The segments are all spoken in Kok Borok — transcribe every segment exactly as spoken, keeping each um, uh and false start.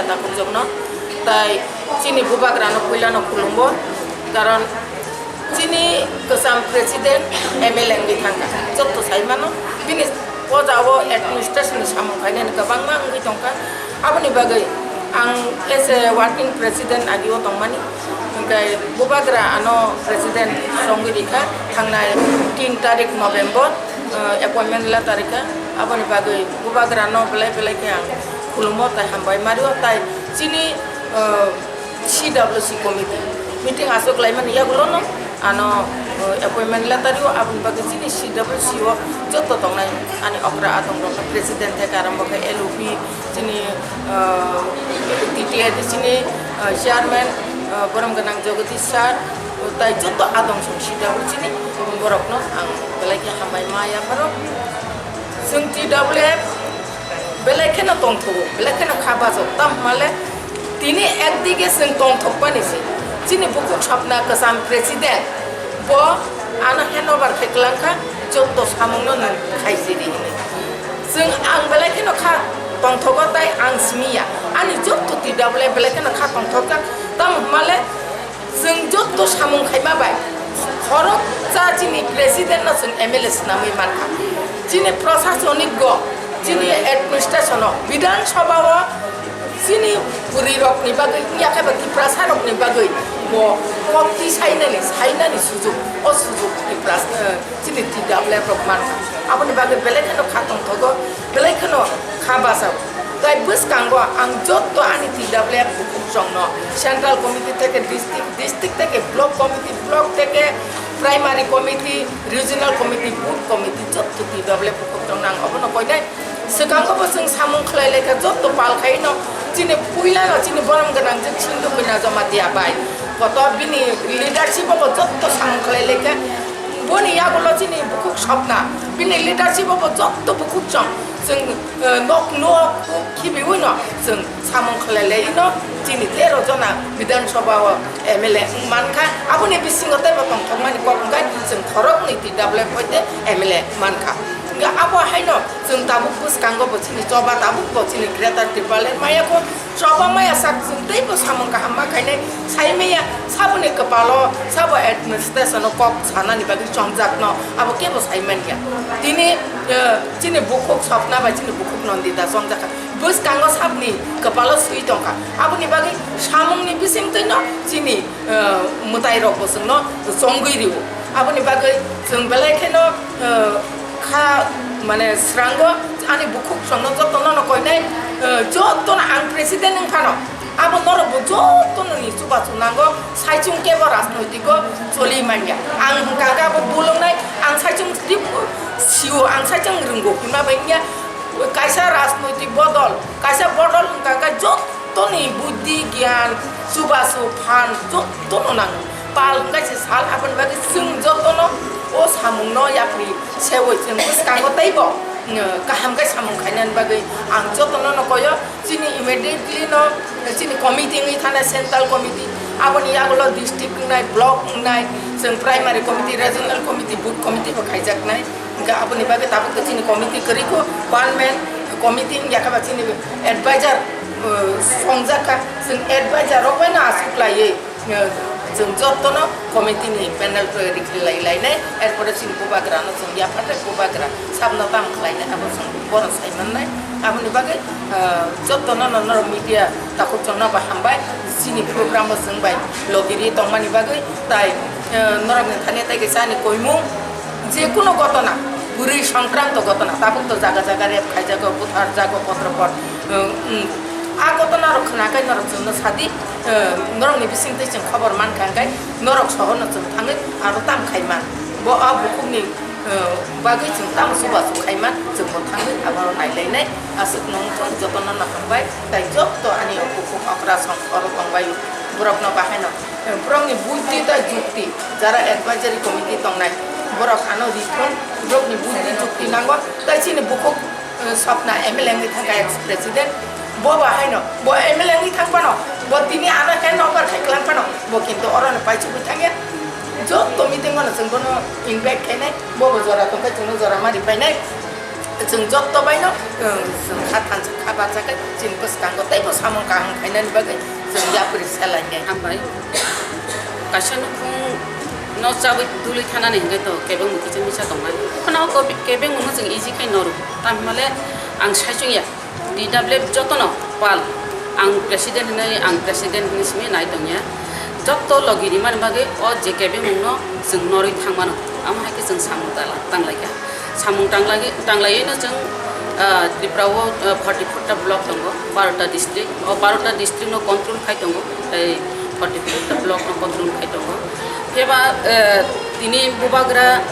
Takhukjokno, tai chini bubagrano puilano khulumbo, karon chini kwcham president M L A wngwi thangkha, jotto sai mano, bini o jagao administration ni samung khainani kwbangma wngwi tongkha, aboni bagwi ang as a working president agio tongmani, hwnkhe bubagra ano president songwi rikha, thangnai tin tarik November, eh, appointment letter rikha, aboni bagwi bubagrano belai belai khe ang khulumo tai hambai mario, tai chini, eh, C W C committee meeting aswk laimani yagulono ano, eh, appointment letter rio, aboni bagwi chini C W C o jotto tongnai ani okra adongrokno president theke arombo khe L O P chini, eh, T T A D chini, eh, chairman, eh, borom gwnang Jagadish sir, tai jotto adong song C W C ni borokno ang belai khe hambai ma yapharo. Chwng T W F belai kheno tongthogo, belai kheno kha bajao, tamo hwnmale tini ekdige chwng tongthokmani se. Chini bukhuk sopna kwcham president bo ano handover khe kwlangkha, jotto samungno nwng khaisidi hinwi. Chwng ang belai kheno kha tongthogo tai ang simi ya. Ani jotto T W F belai kheno kha tongthokjak, tamo hwnmale chwng jotto samung khaima bai khoroksa chini president no chwng M L A swnamwi mankha. Chini prosasonik go, chini administration o, Bidhan Sabha o chini bwrwi rok ni bagwi, wngya khe ba Tiprasa rok ni bagwi bo kok twi sainani, sainani sujuk, o sujuk Tipras-, eh, chini T W F rok mankha. Aboni bagwi belai kheno kha tongthogo, belai kheno kha bachao. Tai bwskango ang jotto ani T W F bukhuk chongno central committee theke district, district theke block committee, block theke primary committee, regional committee, booth committee, jotto T W F bukhuk chongno ang obono koinai. Swkango bo chwng samung khlai laikha, jotto pal khaino chini puilano chini borom gwnang je Sindhu Kanya Jamatia bai. Kotor bini leadership o bo jotto samung khlai laikha. Boni yagulo chini bukhuk sopna, bini leadership o bo jotto bukhuk chong. Chwng, eh, nok nok khibiwi no chwng samung khlai lai no chini tero jona Bidhan Sabha o M L A wng mankha. Aboni bisingo teibo tongthokmani kok wngkha chwng khoroknwi T W F hoite M L A mankha. Hwnkhe abo haino chwng tabuk bwskango bo chini choba, tabuk bo chini Greater Tipraland maya kho. Choba maya sak chwng teibo samung kaham ma khainai, sai maya saboni kwpalo, sabo administration o kok sanani bagwi chongjakno abo kebo sai manya. Tini, eh, chini bukhuk sopna bai chini bukhuk Nandita chongjakha. Bwskango sabni kwpalo swi tongkha. Aboni bagwi samungni bisingtwino chini, eh, mwtairok bo chwngno chongwi rio. Aboni bagwi chwng belai kheno, eh, kha, mane, srango ani bukhuk chwngno jotono no koinai, eh, jotono ang president wng phano. Abo norok bo jotono ni chubachu nango, saichung kebo rajnoitiko choli manya. Ang hwnkha khe abo bul wngnai, ang saichung tip-, sio, ang saichung rwngo hwnma bai wngya. Kaisa rajnoitik bodol, kaisa bodol wngkha khe jottoni buddhi, gyan, chubachu, phan jotono nango. Pal wngkha se sal, aboni bagwi chwng jotono o samungno yapri sewi chwng bwskango teibo, mm, kaham khe samung khainani bagwi ang jotono no koyo. Chini immediately no chini committee wngwi thanai, central committee, aboni yagulo district wngnai, block wngnai, chwng primary committee, regional committee, booth committee bo khaijaknai. Hwnkhe aboni bagwi tabuk khe chini committee kwrwi kho, one man committee wngya khe ba chini advisor, uh, songjak kha, chwng advisor rok bai no aswk laiwi, uh, chwng jotono committee ni panel rikhlai lainai, erpore chini bubagra no chwng yapharnai, bubagra sabno tamo khlainai abo chwng bono sai mannai. Aboni bagwi, uh, jotono no norok media takhuk chwngno bo hambai, chini program o chwng bai logi ri tongmani bagwi, tai, uh, norok ni thani tai kaisa ani koimung, je kuno gotona, bwrwi songkranto gotona, tabuk to jaga jaga rape khaijago, butharjago, potro pot, um, um, a gotona rok khna khe norok chwngno sadi, um, norok ni bising twi chwng khobor mankha, hwnkhe norok sohorno chwng thangwi aro tam khai man. Bo a bukhukni, um, bagwi chwng tamo chubachu khai man, chwng bo thangwi abo nailainai. Aswk nongthok jotono no hambai, tai jotto ani bukhuk okra song oro tongbai borokno bahaino. Borokni buddhi tei jukti, jara advisory committee tongnai, borok ano rithung, borokni buddhi jukti nango, tei chini bukhuk, eh, sopna M L A wngwi thangkha ex president, bo ba haino, bo M L A wngwi thang phano, bo tini ano hand over khai kwlang phano, bo kintu oro no paisugwi thangya, jotto meeting o no chwng bono invite khainai, bo bo jora tongkhe chwngno jora ma ri painai. Chwng jotto baino, chwng kha thansa kha bacha khe chini bwskango teibo samung kaham khainani bagwi chwng yapri selainai. Hambai. Kaisa nukhung no chabwi dului thanani hwnkhe to kebengbo kisa misa tongnai. Phano ko kebengbo no chwng easy khai noro. Tamhimale ang saichung ya. D W F jotono pal. Ang president hinwi, ang president hinwi simi nai tongya. Jotto logi rimani bagwi o je kebengmung no chwng norwi thangmano. Amo hai khe chwng samung tala-, tanglaikha. Samung tanglai-, tanglaino chwng, ah, Tripura o, ah, forty four ta block tongo, baro ta district. O baro ta district no control khai tongo, tei forty four ta block no control khai tongo. Phiaba, eh, tini bubagra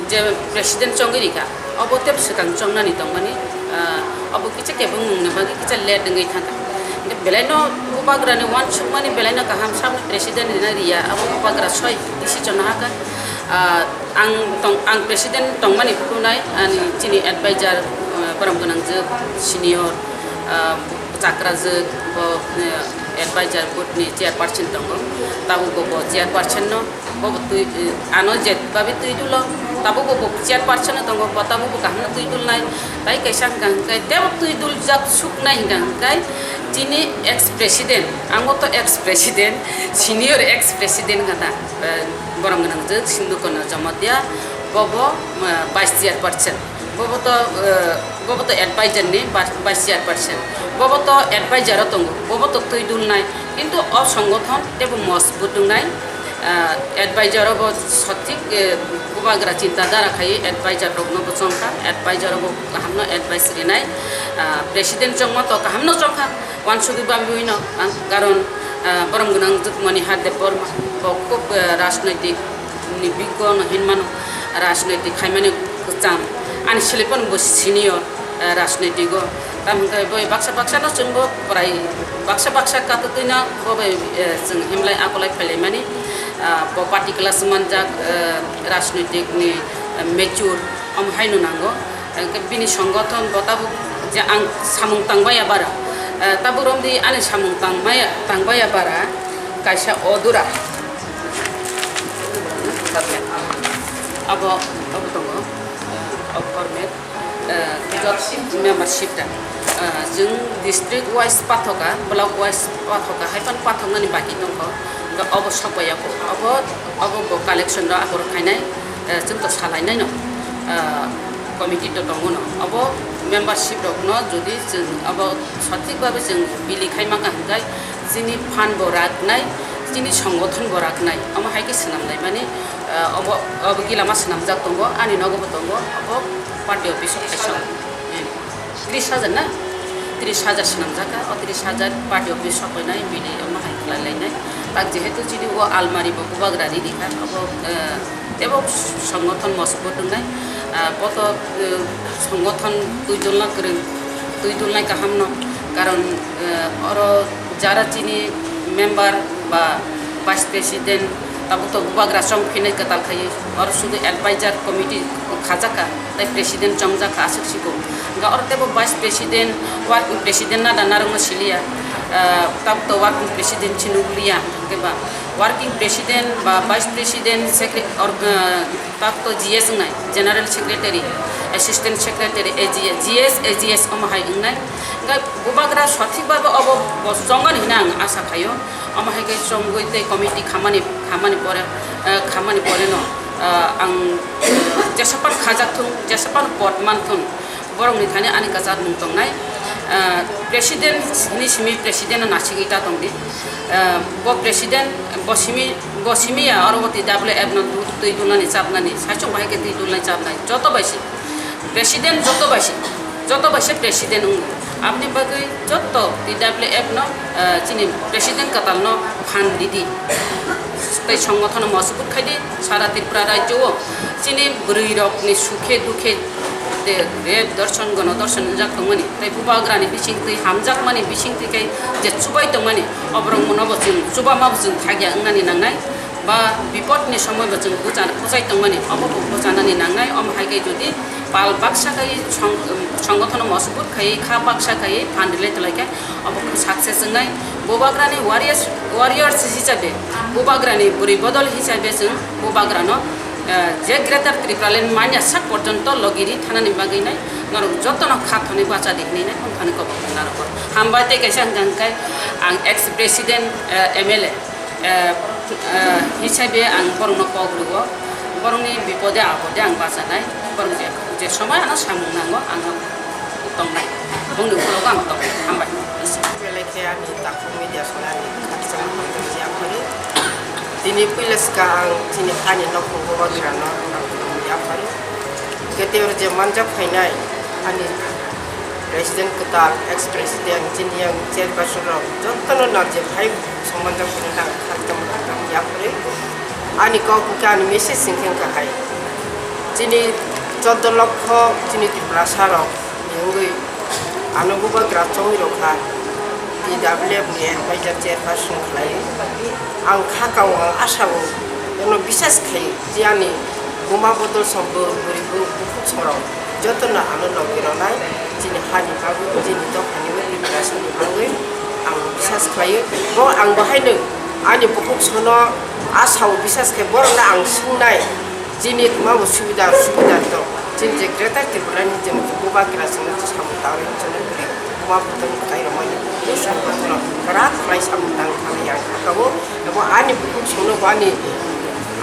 je president chongwi rikha, obo tei swkang chongnani tongmani, ah, obo kisa kebengmungni bagwi kisa late wngwi thangkha. Hingkhe belaino bubagrani uansukmani belaino kaham, saboni president rina riya, abo bubagra soi decision hakha. Ah, Ang tong, ang president tongmani phunai, ani chini advisor, eh, borom gwnangjwk, senior, ah, chakrajwk, bo, eh, advisor board ni chairperson tongo. Tabukbo bo chairperson no, bo bo twi, eh, ano je babi twi dulo, tabukbo bo chairperson no tongo, bo tabukbo kaham no twi dulnai. Tai kaisa hwnkha hwnkhe tebo twi duljak suknai hwnkha hwnkhe chini ex president, ang bo to ex president, senior ex president hwnkha ta. Eh, borom gwnangjwk Sindhu Kumar Jamatia, bobo, eh, vice chairperson, bobo to, eh, bobo to advisor ni vice, vice chairperson, bobo to advisor o tongo, bobo to twi dulnai, kintu o songothon teibo mojbut wngnai, eh, advisor o bo sothik, eh, bubagra chinta dhara khai advisor rok no bo chongkha, advisor o bo kaham no advice rinai, ah, president chongma to kaham no chongkha. Uansugwi bagwi no ang, karon, ah, borom gwnang Manihar Debbarma, bo khub, ah, rajnoitik ni biggo no hinmano, rajnoitik khaimani kwcham, ani siliphano bo senior, ah, rajnoitigo. Tamo hwnkhe bo baksa baksa no chwngbo prai baksa baksa katotwino bo bai, eh, chwng himlai akolai phailaimani, ah, bo party class manjak, eh, rajnoitik ni, eh, mature, omo haino nango. Hwnkhe bini songothon bo tabuk je ang samung tangbaiya bara, eh, tabuk romdi ani samung tangmaya, tangbaiya bara kaisa odura. Abo, abo tongo, eh, o format, eh, jot membership da. Eh, chwng district wise pathoka, block wise pathoka, hai phano pathoknani baki tongkho. Hwnkhe obo sokbaiya kho. Obo, obo bo collection rok aphuru khainai, eh, chwng to salainaino, eh, committee to tongo no. Obo membership rokno jodi chwng abo sothik babe chwng bili khai mankha hwnkhe chini fund bo raknai, chini songothon bo raknai. Omo hai khe swnam laimani, eh, obo, obo gilama swnamjak tongo, ani nogo bo tongo, obo party office o kaisa. Tris hajar na? Tris hajar swnamjak kha, o tris hajar party office sokoinai, bini omo hai khlai lainai. Tak jehetu chini o almari bo bubagra ridi kha, abo, eh, tebo songothon mosbut wngnai. Ah, bo to, eh, songothon twi dulna kwrwng, twi dulnai kaham no. Karon, eh, oro jara chini member ba vice president, tabuk to bubagra chong phinai kwtal khaiwi, oro sudu advisor committee khajak kha, tei president chongjak kha aswk siko. Hwnkhe oro teibo vice president, working president nada narwkno siliya, ah, tabuk to working president se nukliya, hwnkhe ba working president ba vice president, secre-, or, ah, tabuk to G S wngnai, general secretary, assistant secretary, A G S, G S, A G S omo hai wngnai. Hwnkhe bubagra sothik babe obo bo chongani hwnwi ang asa khaio. Omo hai khe chongwi tei committee khamani, khamani pore, eh, khamani pore no, eh, ang, eh, jesapan khajak thung, jesapan pod man thung, borokni thani ani kwchar mung tongnai. Eh, president ni simi president no nasigwi ta tongdi. Eh, bo president, bo simi, bo simi ya oro bo T W F no twi dulnani chapnani, saichung bahai khe twi dulnai chapnai, joto bai se. President joto bai se, joto bai se president wngo. Aboni bagwi joto T W F no, eh, chini president kwtal no phan ridi. Tei songothono mosbut khai di, sara Tripura rajyo o chini bwrwi rok ni sukhe dukhe de, de dorson gono dorson wngjak tongmani, tei bubagra ni bising twi hamjakmani bising twi khe je chubai tongmani, oborok mono bo chwng chubama bo chwng thagya wngnani nangnai. Ba bipodni somoibo chwng bucha-, buchai tongmani, obo bo buchanani nangnai. Omo hai khe jodi pal baksa khai song-, songothono mosbut khai, kha baksa khai phan rwlai twlai khe obo khe success wngnai. Bubagrani warriors, warriors hisabe, bubagrani bwrwi bodol hisabe chwng bubagrano eh, je Greater Tipraland manya sak porjonto logi ri thanani bagwi nai norok jotono kha thoni bacha di hinwi nai wngthani kok narwkgo. Hambai tei kaisa hwnkha hwnkhe ang ex president, eh, M L A, eh, eh, hisabe ang borokno kok rwo, borokni bipode apode ang bachanai, borok je, je somoi ano samung nango ang tongnai, bongni ukologo ang tongnai. Hambai. Belai khe ani takhuk media songni khakchangma hamjakma yaphari. Tini puila swkang ang chini hani nokhung Bubagrano ang yaphari. Kete oro je manjak phainai ani president kwtal, ex president, chini yang chairperson rok jotono nalje phai songmanjak phainai ang khakchangma hamjakma yaphari. Ani kok hwnkhe ani message hwnkhe wngkha hai. Chini choddo lokho chini Tiprasa rok ni wngwi ano Bubagra chongwi rwkha, T W F ni advisor chairperson khlaiwi. Ang kha kao, ang asa o, eno bisas khai je ani buma bodol song bwrwi bwrwi bukhuk sorok jotono ano logi rwnai, chini hani bagwi, chini dophani bagwi, Tiprasa ni bagwi ang bisas khlaio. Bo ang bo haino ani bukhuk sono asa o bisas khai borokno ang swngnai. Chini tongma bo subida, subida tong. Chini je Greater Tripura ni je Bubagra chwng samung tangwi chwng buma butong kwtai rwmani bwskango kwrak khlai samung tang thangwi ang kha kao. Abo ani bukhuk songno bo ani,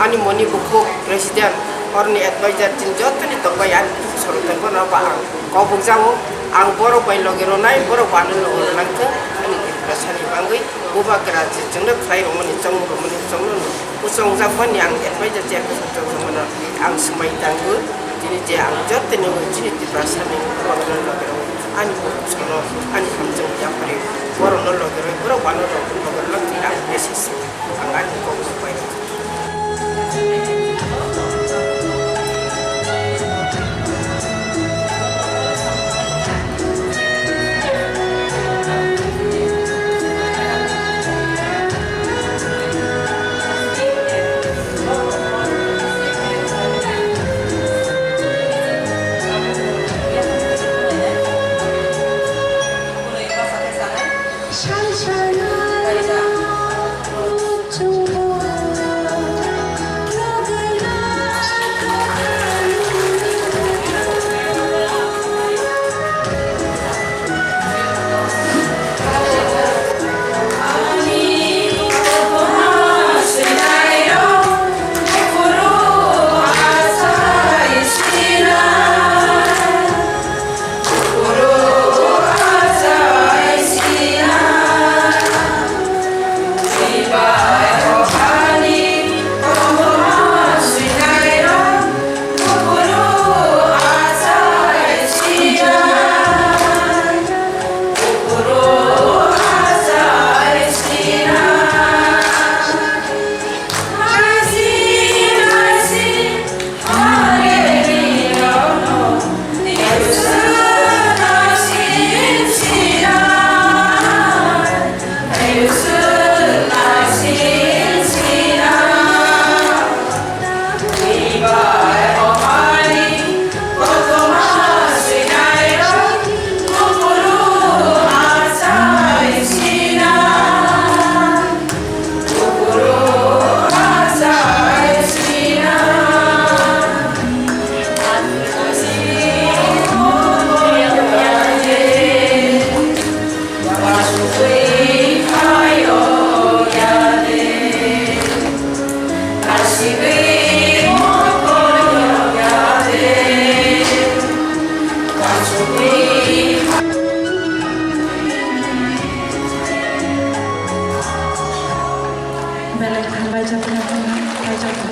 ani moni bukhuk president, oroni advisor chini jotoni tongbai ani bukhuk songno tongbo no ba ang kok bukjago. Ang borok bai logi rwnai, borok bo ano logi rwlangthwng ani Tripura sani bagwi. Bubagra je chwngno khlai rwmani, chongmung rwmani, chongno no kuchongjak mani ang advisor chairperson chongjak mano ang swmai tango. Chini je ang jottoni chini Tiprasa ni borokno logi rw ani bukhuk songno ani hamjakmung yaphari borokno logi rw borok bo ano logi rw logi rw ang message ang ani kok bai. Belai hambai jatna, hambai jatna.